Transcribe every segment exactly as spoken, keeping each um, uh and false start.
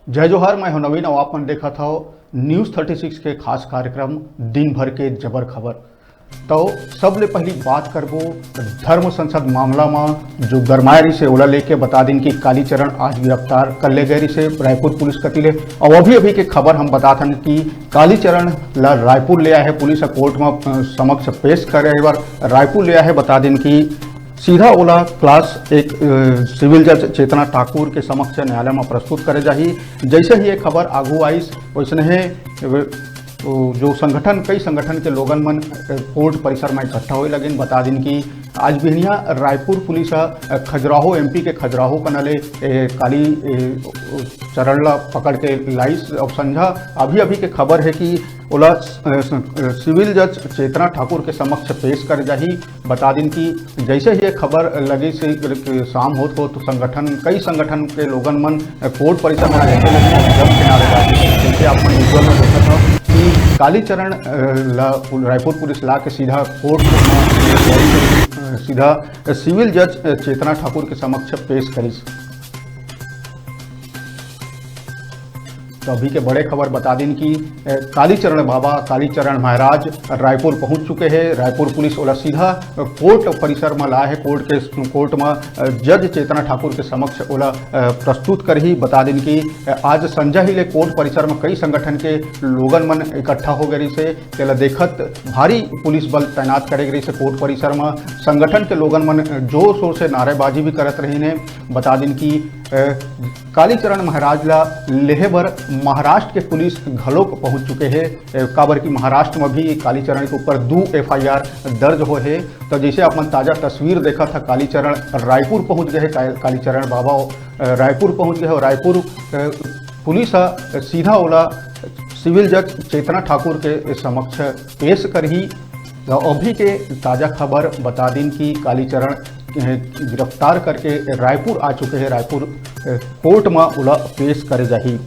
जय जोहार, मैं हूं नवीन और आप मन देखत हव News Thirty Six के खास कार्यक्रम दिन भर के जबर खबर। तो सबले पहली बात करबो धर्म संसद मामला म जो गरमाए रहिसे ओला लेके। बता दिन कि कालीचरण आज गिरफ्तार कर ले गए रहिसे रायपुर पुलिस कति ले। और अभी अभी के खबर हम बतात हन कि कालीचरण ला रायपुर ले आए हे पुलिस, कोर्ट म, अ, समक्ष पेश करे बर रायपुर ले आए हे। बता दिन कि सीधा ओला क्लास एक, अ, सिविल जज चेतना ठाकुर के समक्ष न्यायालय म प्रस्तुत करे जाही। जैसे ही ये खबर आगू आइस, वैसने हे, अ, वो जो संगठन, कई संगठन के लोगन मन, अ, कोर्ट परिसर म इकट्ठा होए लगिन। बता दिन कि आज बिहनिया रायपुर पुलिस ह, अ, खजुराहो, एमपी के खजुराहो कना ले, ए, काली, ए, चरण ला पकड़ के लाइस। और संझा अभी अभी के खबर हे कि ओला, अ, स-, अ, सिविल जज चेतना ठाकुर के समक्ष पेश करे जाही। बता दिन कि जैसे ही ये खबर लगिस, शाम होत होत संगठन, कई संगठन के लोगन मन कोर्ट परिसर में आए के लगे, जम के नारेबाजी। जैसे आप मन विजुअल में देखत हो कि कालीचरण, अ, ला पुल-, रायपुर पुलिस ला के सीधा कोर्ट में, अ, सीधा सिविल जज, अ, चेतना ठाकुर के समक्ष पेश करिस। तो अभी के बड़े खबर बता दिन कि, अ, कालीचरण बाबा, कालीचरण महाराज रायपुर पहुंच चुके हे। रायपुर पुलिस ओला सीधा, अ, कोर्ट परिसर म लाए हे। कोर्ट के, कोर्ट म, अ, जज चेतना ठाकुर के समक्ष ओला, अ, प्रस्तुत करही। बता दिन कि, अ, आज संझा ही ले कोर्ट परिसर म कई संगठन के लोगन मन इकट्ठा हो गए रहिसे। तेला देखत भारी पुलिस बल तैनात करे गए रहिसे कोर्ट परिसर म। संगठन के लोगन मन जोर शोर से नारेबाजी भी करत रहिन हे। बता दिन कि, अ, कालीचरण महाराज ला लेहे बर महाराष्ट्र के पुलिस घलोक पहुंच चुके हे, अ, काबर कि महाराष्ट्र म भी कालीचरण के ऊपर दू एफआईआर दर्ज होए हे। तो जैसे आप मन ताजा तस्वीर देखत ह, कालीचरण रायपुर पहुंच गए हे, का-, कालीचरण बाबा, अ, रायपुर पहुंच गए हे और रायपुर, अ, पुलिस ह सीधा ओला सिविल जज चेतना ठाकुर के समक्ष पेश करही। तो अभी के ताजा खबर बता दिन कि कालीचरण, अ, गिरफ्तार करके रायपुर आ चुके हे। रायपुर, अ, कोर्ट म ओला पेश करे जाही।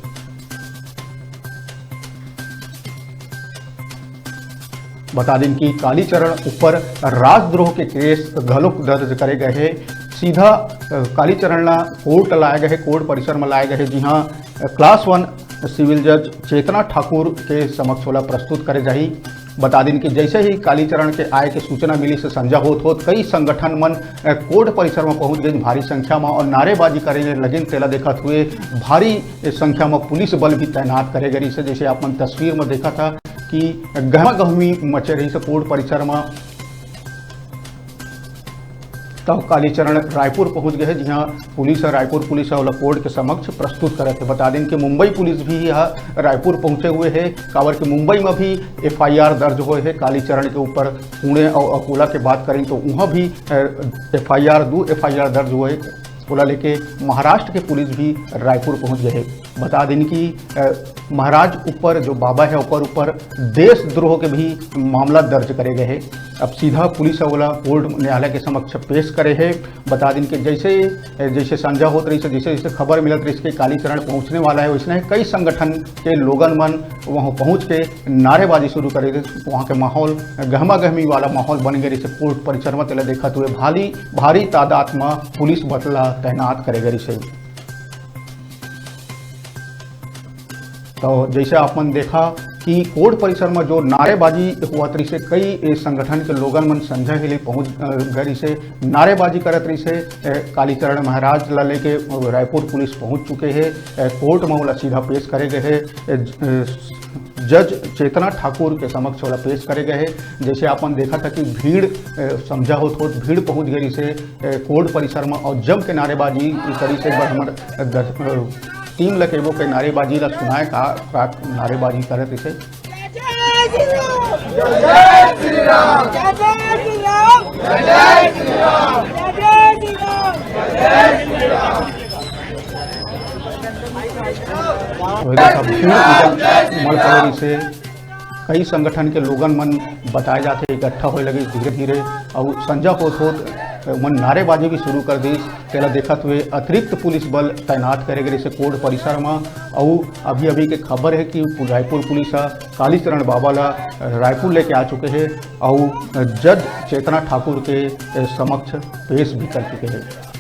बता दिन कि कालीचरण ऊपर राजद्रोह के केस घलोक दर्ज करे गए हे। सीधा, अ, कालीचरण ला कोर्ट लाए गए हे, कोर्ट परिसर म लाए गए हे, जिहां, अ, क्लास वन सिविल जज चेतना ठाकुर के समक्ष ओला प्रस्तुत करे जाही। बता दिन कि जैसे ही कालीचरण के आए के सूचना मिलिस, संझा होत होत कई संगठन मन, अ, कोर्ट परिसर म पहुंच गइन भारी संख्या म और नारेबाजी करे लगिन। तेला देखत हुए भारी संख्या म पुलिस बल भी तैनात करे गए रहिसे। जैसे आप मन तस्वीर म देखत ह कि गहमा गहमी मचे रहिसे कोर्ट परिसर म। तब कालीचरण रायपुर पहुंच गए हे, जिहां पुलिस ह, रायपुर पुलिस ह ओला कोर्ट के समक्ष प्रस्तुत करत हे। बता दिन कि मुंबई पुलिस भी ह रायपुर पहुंचे हुए हे, काबर कि मुंबई म भी एफआईआर दर्ज होए हे कालीचरण के ऊपर। पुणे और अकोला के बात करें तो उहां भी, अ, एफआईआर, दू एफआईआर दर्ज होए हे। ओला लेके महाराष्ट्र के पुलिस भी रायपुर पहुंच गए हे। बता दिन कि, अ, महाराज ऊपर जो बाबा हे ओकर ऊपर देशद्रोह के भी मामला दर्ज करे गए हे। अब सीधा पुलिस ह ओला कोर्ट न्यायालय के समक्ष पेश करे हे। बता दिन कि जैसे, जैसे संझा होत रहिसे, जैसे जैसे खबर मिलत रहिसे कि कालीचरण पहुंचने वाला हे, वैसने कई संगठन के लोगन मन वहां पहुंच के नारेबाजी शुरू करे रहिसे। वहां के माहौल गहमा गहमी वाला माहौल बन गए रहिसे कोर्ट परिसर म। तेला देखत हुए भारी, भारी तादाद म पुलिस बल ला तैनात करे गए रहिसे। तो जैसे आप मन देखा कि कोर्ट परिसर म जो नारेबाजी होवत रहिसे, कई ए संगठन के लोगन मन संझा ही ले पहुंच, अ, गए रहिसे, नारेबाजी करत रहिसे। ए, कालीचरण महाराज ला लेके रायपुर पुलिस पहुंच चुके हे। ए, कोर्ट म ओला सीधा पेश करे गए हे। ए, ज-, ए, जज चेतना ठाकुर के समक्ष ओला पेश करे गए हे। जैसे आप मन देखत ह कि भीड़, ए, संझा होत होत भीड़ पहुंच गए रहिसे, ए, कोर्ट परिसर म और जम के नारेबाजी करिसे। एक बार हमर, ए, दर्श-, ए, टीम ल कहिबो के नारेबाजी ला सुनाए का, का नारेबाजी करत रहिसे। ओहिला सब भीड़ उमड़ पड़े रहिसे। कई संगठन के लोगन मन बताए जाथे इकट्ठा होए लगे धीरे धीरे, अउ संझा होत होत मन नारेबाजी भी शुरू कर दीस। तेला देखत हुए अतिरिक्त पुलिस बल तैनात करे गए रहिसे कोर्ट परिसर म। अउ अभी अभी के खबर हे कि रायपुर पुलिस ह कालीचरण बाबा ला रायपुर लेके आ चुके हे अउ जज चेतना ठाकुर के समक्ष पेश भी कर चुके हे।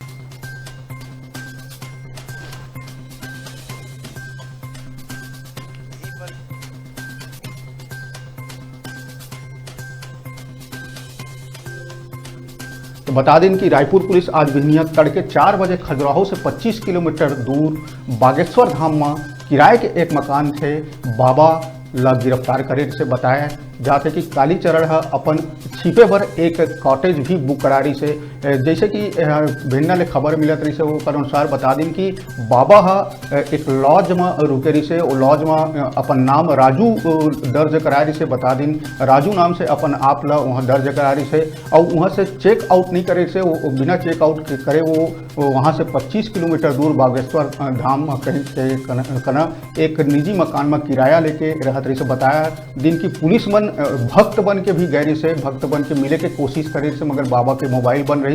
बता दिन कि रायपुर पुलिस आज बिहनिया तड़के चार बजे खजुराहो से पच्चीस किलोमीटर दूर बागेश्वर धाम म किराए के एक मकान से बाबा ला गिरफ्तार करे से बताया जात हे कि कालीचरण ह अपन छिपे बर एक कॉटेज भी बुक करा रहिस हे। ए, जैसे कि, ए, भिन्ना ले खबर मिलत रहिस हे, ओकर अनुसार बता दिन कि बाबा ह, ए, एक लॉज म रुके रहिस हे। ओ लॉज म, ए, अपन नाम राजू, अ, दर्ज करा रहिस हे। बता दिन राजू नाम से अपन आप ला वहाँ दर्ज करा रहिस हे। अउ वहाँ से चेक आउट नहीं करे से, वो, वो बिना चेक आउट के करे वो, वो वहाँ से पच्चीस किलोमीटर दूर बागेश्वर, अ, धाम म कहीं के कन-, कना एक निजी मकान म किराया लेके रहत रहिस। बताया दिन कि पुलिस मन, अ, भक्त बन के भी गए रहिस, भक्त बन के मिले के कोशिश करे रहिस, मगर बाबा के मोबाइल बंद रहिस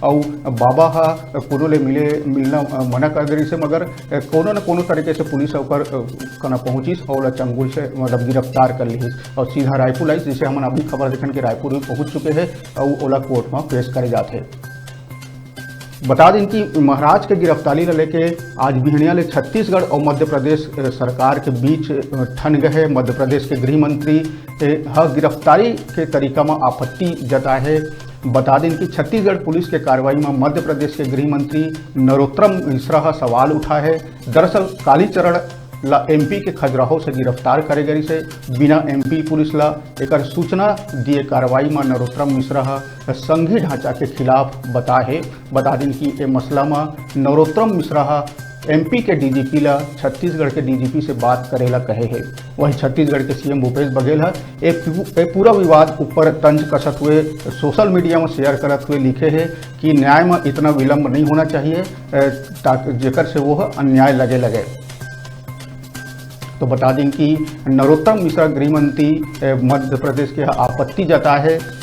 अउ बाबा ह कोनो ले मिले, मिलना, अ, मना कर दे रहिस, मगर, अ, कोनो न कोनो तरीके से पुलिस ओकर, अ, कना पहुंचिस अउ ओला चंगुल से मतलब गिरफ्तार कर लिहिस अउ सीधा रायपुर लाइस, जिसे हमन अभी खबर देखन के रायपुर भी पहुंच चुके हे अउ ओला कोर्ट म पेश करे जात हे। बता दिन कि महाराज के गिरफ्तारी ल लेके आज बिहनिया ले छत्तीसगढ़ अउ मध्य प्रदेश, अ, सरकार के बीच, अ, ठन गए हे। मध्य प्रदेश के गृह मंत्री, अ, ह गिरफ्तारी के तरीका म आपत्ति जताए हे। बता दिन कि छत्तीसगढ़ पुलिस के कार्रवाई म मध्य प्रदेश के गृह मंत्री नरोत्तम मिश्रा ह सवाल उठाए हे। दरअसल कालीचरण ला एमपी के खजुराहो से गिरफ्तार करे गए से बिना एमपी पुलिस ला एकर सूचना दिए कार्रवाई म नरोत्तम मिश्रा ह संघीय ढांचा के खिलाफ बताए हे। बता दिन कि ए मसला म नरोत्तम मिश्रा ह एमपी के डीजीपी ला छत्तीसगढ़ के डीजीपी से बात करे ला कहे हे। वहीं छत्तीसगढ़ के सीएम भूपेश बघेल ह ए पू-, ए पूरा विवाद ऊपर तंज कसत हुए सोशल मीडिया म शेयर करत हुए लिखे हे कि न्याय म इतना विलंब नहीं होना चाहिए, अ, ताकि जेकर से वो अन्याय लगे लगे। तो बता दें कि नरोत्तम मिश्रा गृह मंत्री, अ, मध्य प्रदेश के आपत्ति जताए हे।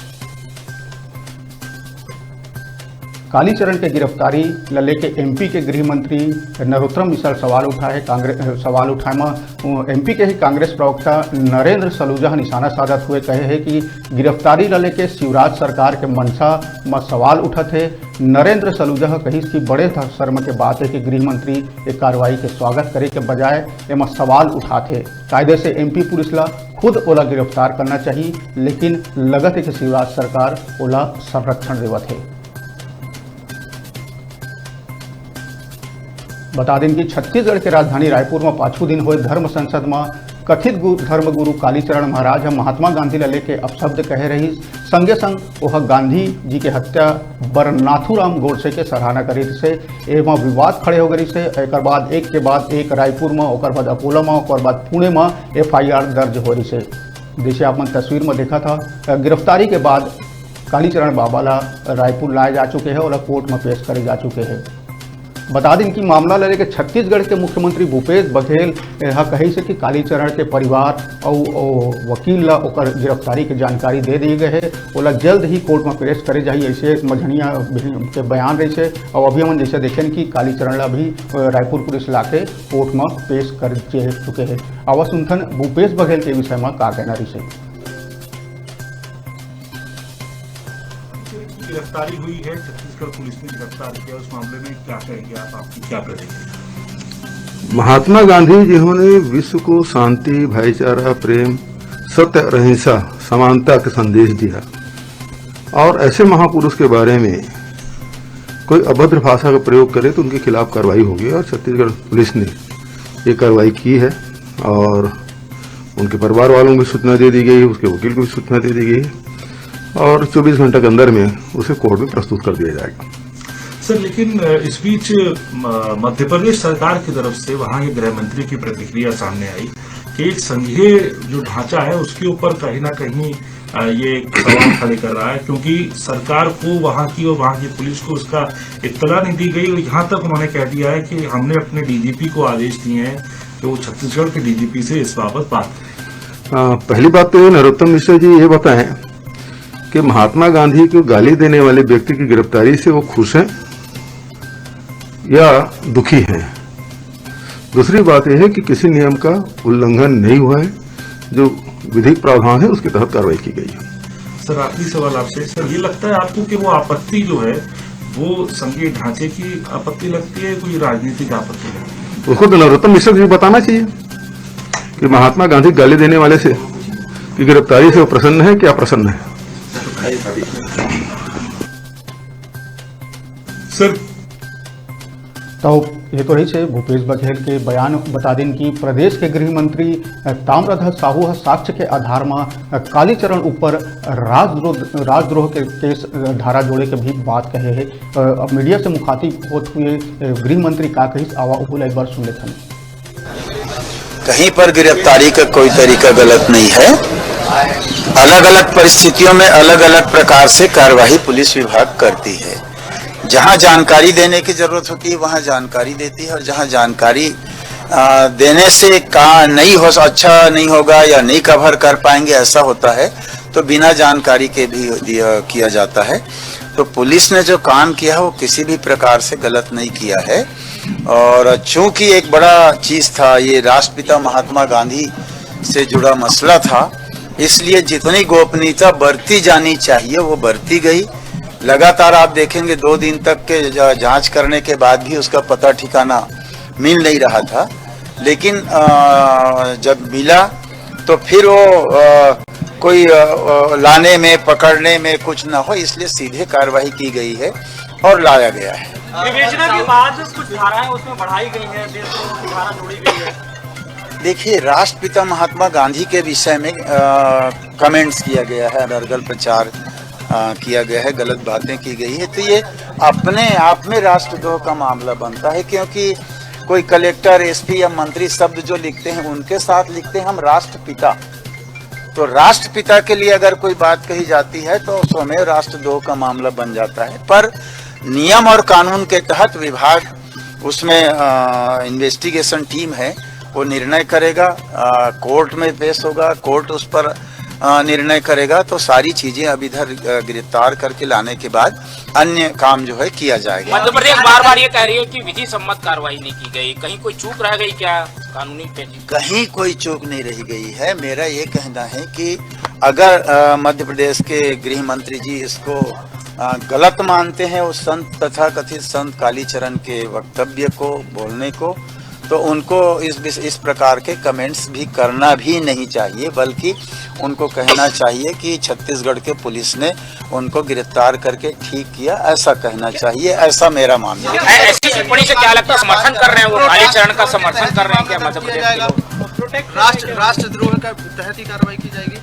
कालीचरण के गिरफ्तारी ल लेके एमपी के गृह मंत्री नरोत्तम मिश्रा सवाल उठाए हे। कांग्रेस, सवाल उठाए म, अ, एमपी के ही कांग्रेस प्रवक्ता नरेंद्र सलूजा ह निशाना साधत हुए कहे हे कि गिरफ्तारी ल लेके शिवराज सरकार के मंशा म सवाल उठत हे। नरेंद्र सलूजा ह कहिस कि बड़े ध-, शर्म के बात हे कि गृह मंत्री ए कार्रवाई के स्वागत करे के बजाय एमा सवाल उठात हे। कायदे से एमपी पुलिस ला खुद ओला गिरफ्तार करना चाहिए, लेकिन लगत हे कि शिवराज सरकार ओला संरक्षण देवत हे। बता दें कि छत्तीसगढ़ के राजधानी रायपुर म पाछू दिन होए धर्म संसद म कथित गु-, धर्मगुरु कालीचरण महाराज ह महात्मा गांधी ला लेके अपशब्द कहे रहिस। संगे संग ओह गांधी जी के हत्या बर नाथूराम गोडसे के सराहना करिस हे। एमा विवाद खड़े हो गइस हे। एकर बाद एक के बाद एक रायपुर म, ओकर बाद अकोला म, ओकर बाद पुणे म एफआईआर दर्ज हो रहिस हे। जैसे आप मन तस्वीर म देखत हव, गिरफ्तारी के बाद कालीचरण बाबा ला रायपुर लाए जा चुके हे, ओला कोर्ट म पेश करे जा चुके हे। बता दिन कि मामला ल लेके छत्तीसगढ़ के मुख्यमंत्री भूपेश बघेल ह कहिस हे कि कालीचरण के परिवार अउ, अउ वकील ला ओकर गिरफ्तारी के जानकारी दे दिए गए हे, ओला जल्द ही कोर्ट म पेश करे जाही, ऐसे मझनिया के बयान रहिस हे। अउ अभी हमन जैसे देखेन कि कालीचरण ला अभी, अ, रायपुर पुलिस लाके कोर्ट म पेश कर दे चुके हे। आवा सुनथन भूपेश बघेल के विषय म का कहना रहिस हे। गिरफ्तारी हुई है, छत्तीसगढ़ पुलिस ने गिरफ्तार किया, उस मामले में क्या कहेंगे आप, आपकी क्या प्रतिक्रिया? महात्मा गांधी जिन्होंने विश्व को शांति, भाईचारा, प्रेम, सत्य और अहिंसा, समानता का संदेश दिया, और ऐसे महापुरुष के बारे में कोई अभद्र भाषा का प्रयोग करे तो उनके खिलाफ कार्रवाई होगी, और छत्तीसगढ़ पुलिस ने ये कार्रवाई की है। और उनके परिवार वालों को भी सूचना दे दी गई है, उसके वकील को भी सूचना दे दी गई है और चौबीस घंटे के अंदर में उसे कोर्ट में प्रस्तुत कर दिया जाएगा। सर, लेकिन, अ, इस बीच, म-, मध्य प्रदेश सरकार की तरफ से वहाँ के गृह मंत्री की प्रतिक्रिया सामने आई कि एक संघीय जो ढांचा है, उसके ऊपर कहीं ना कहीं, अ, ये एक सवाल खड़े कर रहा है, क्योंकि सरकार को वहाँ की और वहाँ की पुलिस को उसका इत्तला नहीं दी गई। और यहाँ तक उन्होंने कह दिया है कि हमने अपने डीजीपी को आदेश दिए हैं कि वो छत्तीसगढ़ के डीजीपी से इस बाबत बात करें। अ, पहली बात तो ये, नरोत्तम मिश्रा जी, ये बताएं कि महात्मा गांधी को गाली देने वाले व्यक्ति की गिरफ्तारी से वो खुश हैं या दुखी हैं? दूसरी बात यह है कि किसी नियम का उल्लंघन नहीं हुआ है, जो विधिक प्रावधान है, उसके तहत कार्रवाई की गई है। सर, आखिरी सवाल आपसे। सर, ये लगता है आपको कि वो आपत्ति जो है, वो संघीय ढांचे की आपत्ति लगती है, कोई राजनीतिक आपत्ति लगती है? उसको तो नरोत्तम मिश्र जी बताना चाहिए कि महात्मा गांधी गाली देने वाले से, की गिरफ्तारी से वो प्रसन्न है कि अप्रसन्न है। सिर्फ तो ये तो रहिस हे भूपेश बघेल के बयान। बता दिन कि प्रदेश के गृह मंत्री, अ, ताम्रध्वज साहू ह साक्ष्य के आधार म, अ, कालीचरण ऊपर राजद्रोह, राजद्रोह के केस, अ, धारा जोड़े के भी बात कहे हे। अ, अब मीडिया से मुखातिब होत हुए, अ, गृह मंत्री का कहिस, आवा ओहू ला एक बार सुन लेथन। कहीं पर गिरफ्तारी का कोई तरीका गलत नहीं है। अलग-अलग परिस्थितियों में अलग-अलग प्रकार से कार्यवाही पुलिस विभाग करती है। जहां जानकारी देने की जरूरत होती है, वहां जानकारी देती है, और जहां जानकारी, आ, देने से का नहीं हो, अच्छा नहीं होगा या नहीं कवर कर पाएंगे, ऐसा होता है, तो बिना जानकारी के भी दिया, किया जाता है। तो पुलिस ने जो काम किया है, वो किसी भी प्रकार से गलत नहीं किया है। और चूंकि एक बड़ा चीज था, ये राष्ट्रपिता महात्मा गांधी से जुड़ा मसला था, इसलिए जितनी गोपनीयता बरती जानी चाहिए, वो बरती गई। लगातार आप देखेंगे, दो दिन तक के जा-, जांच करने के बाद भी उसका पता ठिकाना मिल नहीं रहा था, लेकिन, अ, जब मिला, तो फिर वो, अ, कोई, अ, अ, लाने में, पकड़ने में कुछ ना हो, इसलिए सीधे कार्रवाई की गई है और लाया गया है। विवेचना के बाद कुछ धाराएं उसमें बढ़ाई गई हैं, देश को धारा जोड़ी गई है। देखिए, राष्ट्रपिता महात्मा गांधी के विषय में, अ, कमेंट्स किया गया है, अनर्गल प्रचार, अ, किया गया है, गलत बातें की गई है, तो ये अपने आप में राष्ट्रद्रोह का मामला बनता है, क्योंकि कोई कलेक्टर, एसपी या मंत्री शब्द जो लिखते हैं, उनके साथ लिखते हैं हम राष्ट्रपिता। तो राष्ट्रपिता के लिए अगर कोई बात कही जाती है, तो स्वमेव राष्ट्रद्रोह का मामला बन जाता है। पर नियम और कानून के तहत विभाग, उसमें, अ, इन्वेस्टिगेशन टीम है, वो निर्णय करेगा, अ, कोर्ट में पेश होगा, कोर्ट उस पर, अ, निर्णय करेगा। तो सारी चीजें अब इधर, अ, गिरफ्तार करके लाने के बाद अन्य काम जो है किया जाएगा। मध्य प्रदेश बार बार ये कह रही है कि विधि सम्मत कार्रवाई नहीं की गई, कहीं कोई चूक रह गई क्या कानूनी पेशे? कहीं कोई चूक नहीं रह गई है। मेरा ये कहना है कि अगर, अ, मध्य प्रदेश के गृह मंत्री जी इसको, अ, गलत मानते हैं, उस संत, तथाकथित संत कालीचरण के वक्तव्य को, बोलने को, तो उनको इस विस-, इस प्रकार के कमेंट्स भी करना भी नहीं चाहिए, बल्कि उनको कहना चाहिए कि छत्तीसगढ़ के पुलिस ने उनको गिरफ्तार करके ठीक किया, ऐसा कहना चाहिए, ऐसा मेरा मानना है। ऐ-, ऐसी टिप्पणी से क्या लगता है, समर्थन कर रहे हैं वो, कालीचरण का समर्थन कर रहे हैं क्या मध्य प्रदेश के लोग? राष्ट्र, राष्ट्रद्रोह का तहत ही कार्रवाई की जाएगी।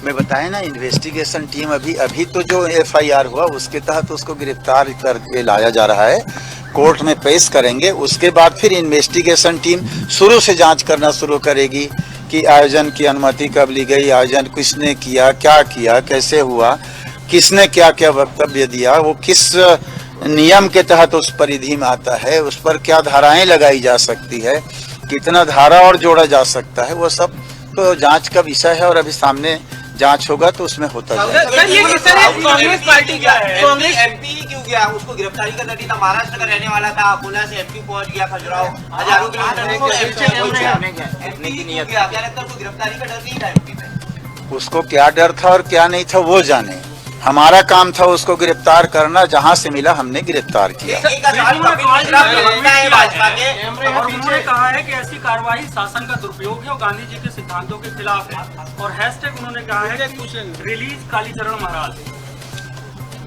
मैं बताया ना, इन्वेस्टिगेशन टीम अभी, अभी तो जो एफआईआर हुआ, उसके तहत उसको गिरफ्तार करके लाया जा रहा है, कोर्ट में पेश करेंगे। उसके बाद फिर इन्वेस्टिगेशन टीम शुरू से जांच करना शुरू करेगी कि आयोजन की अनुमति कब ली गई, आयोजन किसने किया, क्या किया, कैसे हुआ, किसने क्या क्या वक्तव्य दिया, वो किस नियम के तहत उस परिधि में आता है, उस पर क्या धाराएं लगाई जा सकती है, कितना धारा और जोड़ा जा सकता है, वो सब तो जांच का विषय है और अभी सामने जांच होगा तो उसमें होता जाएगा। सर, ये, सर, ये कांग्रेस पार्टी का, कांग्रेस एमपी ही क्यों गया? उसको गिरफ्तारी का नतीजा, महाराष्ट्र का रहने वाला था, अकोला से एमपी पहुंच गया, खजुराहो हजारों किलोमीटर दूर से एमपी पहुंच गया। एमपी ही क्यों गया? क्या लगता है, उसको गिरफ्तारी का डर नहीं था एमपी में? उसको क्या डर था और क्या नहीं था, वो जाने। हमारा काम था उसको गिरफ्तार करना, जहां से मिला हमने गिरफ्तार किया। एक आजाद कपिल मिश्रा भी बनता है भाजपा के। और उन्होंने कहा है कि ऐसी कार्रवाई शासन का दुरुपयोग है और गांधी जी के सिद्धांतों के खिलाफ है। और हैशटैग उन्होंने कहा है कि रिलीज कालीचरण महाराज।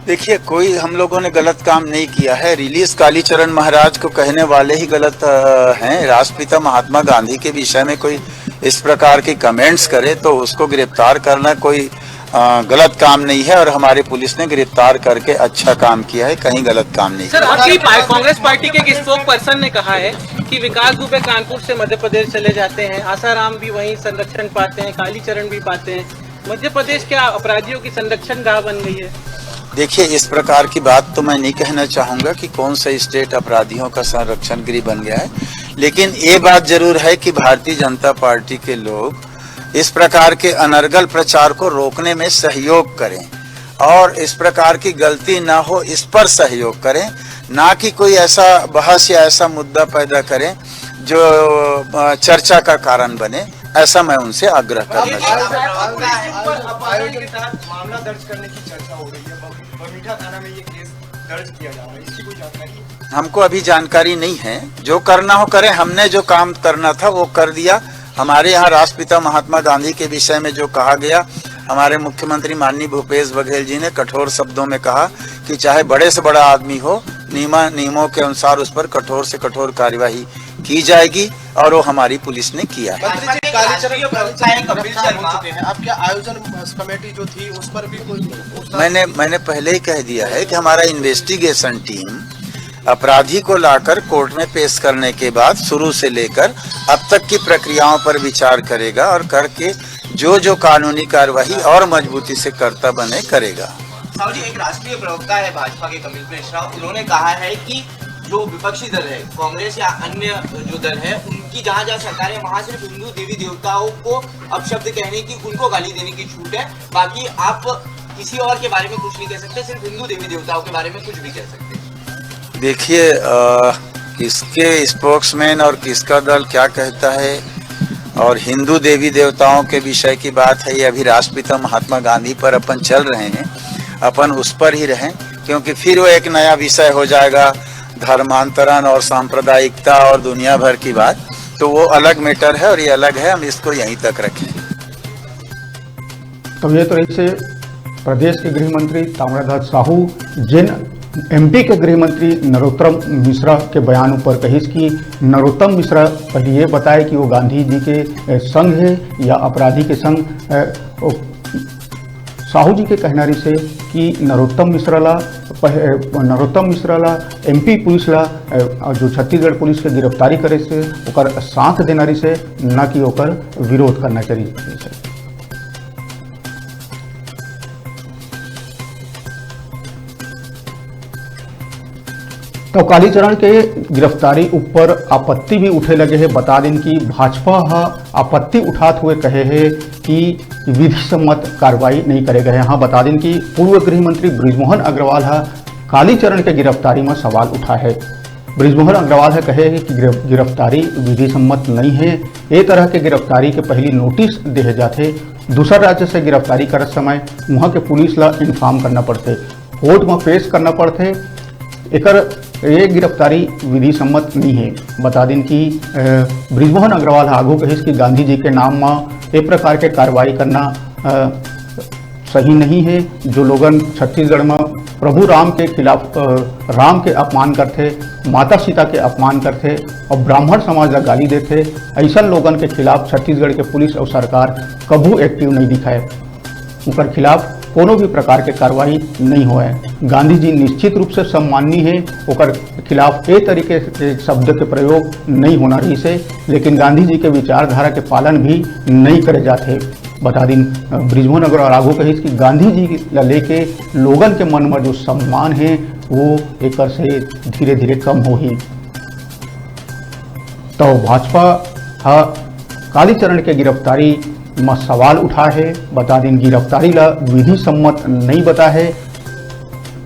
देखिए, कोई हम लोगों ने गलत काम नहीं किया है। रिलीज कालीचरण महाराज को कहने वाले ही गलत, अ, हैं। राष्ट्रपिता महात्मा गांधी के विषय में कोई इस प्रकार के कमेंट्स करे तो उसको गिरफ्तार करना कोई, अ, गलत काम नहीं है और हमारे पुलिस ने गिरफ्तार करके अच्छा काम किया है, कहीं गलत काम नहीं सर, किया। आपकी पा-, कांग्रेस पार्टी के एक स्पोक पर्सन ने कहा है कि विकास दुबे कानपुर से मध्य प्रदेश चले जाते हैं, आसाराम भी वहीं संरक्षण पाते हैं, कालीचरण भी पाते हैं। मध्य प्रदेश क्या अपराधियों की संरक्षण गाह बन गई है? देखिए, इस प्रकार की बात तो मैं नहीं कहना चाहूँगा कि कौन सा स्टेट अपराधियों का संरक्षण गृह बन गया है, लेकिन ये बात जरूर है कि भारतीय जनता पार्टी के लोग इस प्रकार के अनर्गल प्रचार को रोकने में सहयोग करें और इस प्रकार की गलती ना हो, इस पर सहयोग करें, ना कि कोई ऐसा बहस या ऐसा मुद्दा पैदा करें जो, अ, चर्चा का कारण बने। ऐसा मैं उनसे आग्रह करना चाहूँगा। आयोजन के तहत मामला दर्ज करने की चर्चा हो रही है, बम-, बरमीठा थाना में ये केस दर्ज किया जा रहा है, इसकी कोई जानकारी है? हमको अभी जानकारी नहीं है, जो करना हो करें। हमने जो काम करना था वो कर दिया। हमारे यहाँ राष्ट्रपिता महात्मा गांधी के विषय में जो कहा गया, हमारे मुख्यमंत्री माननीय भूपेश बघेल जी ने कठोर शब्दों में कहा कि चाहे बड़े से बड़ा आदमी हो, नियमा नियमों के अनुसार उस पर कठोर से कठोर कार्यवाही की जाएगी, और वो हमारी पुलिस ने किया है। मंत्री जी, कालीचरण, कालीचरण गिरफ्तार हो चुके हैं। आप क्या आयोजन कमेटी जो थी उस पर भी कोई मैंने मैंने पहले ही कह दिया है कि हमारा इन्वेस्टिगेशन टीम अपराधी को लाकर कोर्ट में पेश करने के बाद शुरू से लेकर अब तक की प्रक्रियाओं पर विचार करेगा और करके जो जो कानूनी कार्यवाही और मजबूती से करता बने, करेगा। साहू जी, एक राष्ट्रीय प्रवक्ता है भाजपा के, कमल मिश्रा, उन्होंने कहा है कि जो विपक्षी दल है, कांग्रेस या अन्य जो दल है, उनकी जहां जहां सरकार है, वहां सिर्फ हिंदू देवी देवताओं को अपशब्द कहने की, उनको गाली देने की छूट है। बाकी आप किसी और के बारे में कुछ नहीं कह सकते, सिर्फ हिंदू देवी देवताओं के बारे में कुछ भी कह सकते हैं। देखिए, अ, किसके स्पोक्समैन और किसका दल क्या कहता है, और हिंदू देवी देवताओं के विषय की बात है, ये अभी राष्ट्रपिता महात्मा गांधी पर अपन चल रहे हैं, अपन उस पर ही रहें, क्योंकि फिर वो एक नया विषय हो जाएगा, धर्मांतरण और सांप्रदायिकता और दुनिया भर की बात। तो वो अलग मैटर है और ये अलग है, हम इसको यहीं तक रखें। तो ये तो रहिसे प्रदेश के गृह मंत्री ताम्रध्वज साहू, जेन एमपी के गृह मंत्री नरोत्तम मिश्रा के बयान ऊपर कहिस कि नरोत्तम मिश्रा पहले ये बताए कि वो गांधी जी के, ए, संग है या अपराधी के संग। ए, ओ, साहू जी के कहना रहिसे कि नरोत्तम मिश्रा ला पह-, नरोत्तम मिश्रा ला एमपी पुलिस ला, ए, जो छत्तीसगढ़ पुलिस के गिरफ्तारी करे से ओकर साथ देना रहिसे, न कि ओकर विरोध करना चाहिए। तो कालीचरण के गिरफ्तारी ऊपर आपत्ति भी उठे लगे हे। बता दिन कि भाजपा ह आपत्ति उठात हुए कहे हे कि विधि सम्मत कार्रवाई नहीं करे गए। हाँ, बता दिन कि पूर्व गृह मंत्री बृजमोहन अग्रवाल ह कालीचरण के गिरफ्तारी म सवाल उठा है। बृजमोहन अग्रवाल ह कहे हे कि गिर-, गिरफ्तारी विधि सम्मत नहीं है। ए तरह के गिरफ्तारी के पहली नोटिस देहे जाथे। दूसर राज्य से गिरफ्तारी करत समय उहाँ के पुलिस ला इन्फॉर्म करना पड़थे, कोर्ट म पेश करना पड़थे। एकर ये गिरफ्तारी विधि सम्मत नहीं है। बता दिन कि, अ, बृजमोहन अग्रवाल ह आगू कहिस कि गांधी जी के नाम म ए प्रकार के कार्रवाई करना, अ, सही नहीं है। जो लोगन छत्तीसगढ़ म प्रभु राम के खिलाफ, अ, राम के अपमान करथे, माता सीता के अपमान करथे और ब्राह्मण समाज ला गाली देथे, ऐसन लोगन के खिलाफ छत्तीसगढ़ के पुलिस और सरकार कभू एक्टिव नहीं दिखाए। ओकर खिलाफ कोनो भी प्रकार के कार्रवाई नहीं होए। गांधी जी निश्चित रूप से सम्माननीय है, ओकर खिलाफ ए तरीके के शब्द के प्रयोग नहीं होना रहिसे, लेकिन गांधी जी के विचारधारा के पालन भी नहीं करे जाथे। बता दिन, अ, बृजमोहन अग्रवाल आगू कहिस कि गांधी जी ला लेके लोगन के मन म जो सम्मान हे, वो एकर से धीरे-धीरे कम होही। तो भाजपा ह कालीचरण के गिरफ्तारी म सवाल उठा हे। बता दिन, गिरफ्तारी ला विधि सम्मत नहीं बता हे।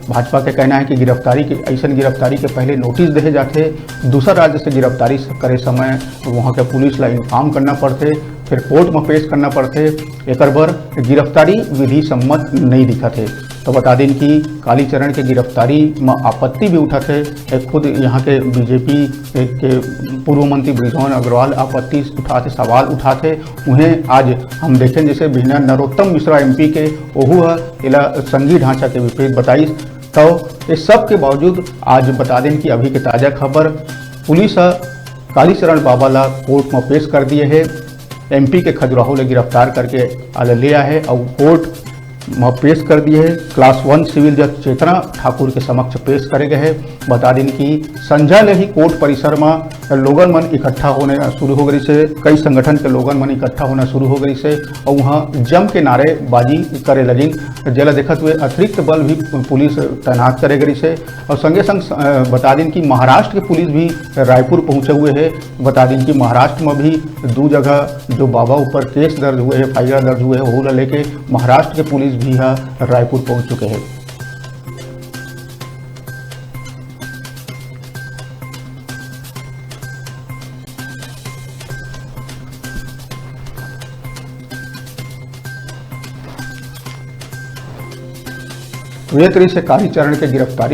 भाजपा के कहना है कि गिरफ्तारी के, ऐसन गिरफ्तारी के पहले नोटिस देहे जाथे, दूसर राज्य से गिरफ्तारी स-, करे समय वहाँ के पुलिस ला इन्फॉर्म करना पड़थे, फिर कोर्ट में पेश करना पड़थे, एकर बर गिरफ्तारी विधि सम्मत नहीं दिखत हे। तो बता दिन कि कालीचरण के गिरफ्तारी म आपत्ति भी उठत हे। ए, खुद यहाँ के बीजेपी के पूर्व मंत्री बृजमोहन अग्रवाल आपत्ति उठात हे, सवाल उठात हे। उहें आज हम देखें, जैसे बिहनिया नरोत्तम मिश्रा एमपी के, ओहू ह एला संघीय ढांचा के विपरीत बताइस। तो ये सब के बावजूद आज बता दें कि अभी के ताजा खबर, पुलिस ह कालीचरण बाबा ला कोर्ट म पेश कर दिए हे। एमपी के खजुराहो ले गिरफ्तार करके आला ले आए हे और कोर्ट म पेश कर दिए हे। क्लास वन सिविल जज चेतना ठाकुर के समक्ष पेश करे गए हे। बता दिन कि संझा ले ही कोर्ट परिसर म लोगन मन इकट्ठा होना शुरू हो गई से, कई संगठन के लोगन मन इकट्ठा होना शुरू हो गई से और वहाँ जम के नारेबाजी करे लगिन, जेला देखत हुए अतिरिक्त बल भी पुलिस तैनात करे गई से। और संगे संग, अ, बता दिन कि महाराष्ट्र के पुलिस भी रायपुर पहुंचे हुए हे। बता दिन कि महाराष्ट्र में भी दू जगह जो बाबा ऊपर केस दर्ज हुए हे, एफआईआर दर्ज हुए हे, ओहू ला लेके महाराष्ट्र के पुलिस भी ह रायपुर पहुंच चुके हे। तो ये तरीके से कालीचरण के गिरफ्तारी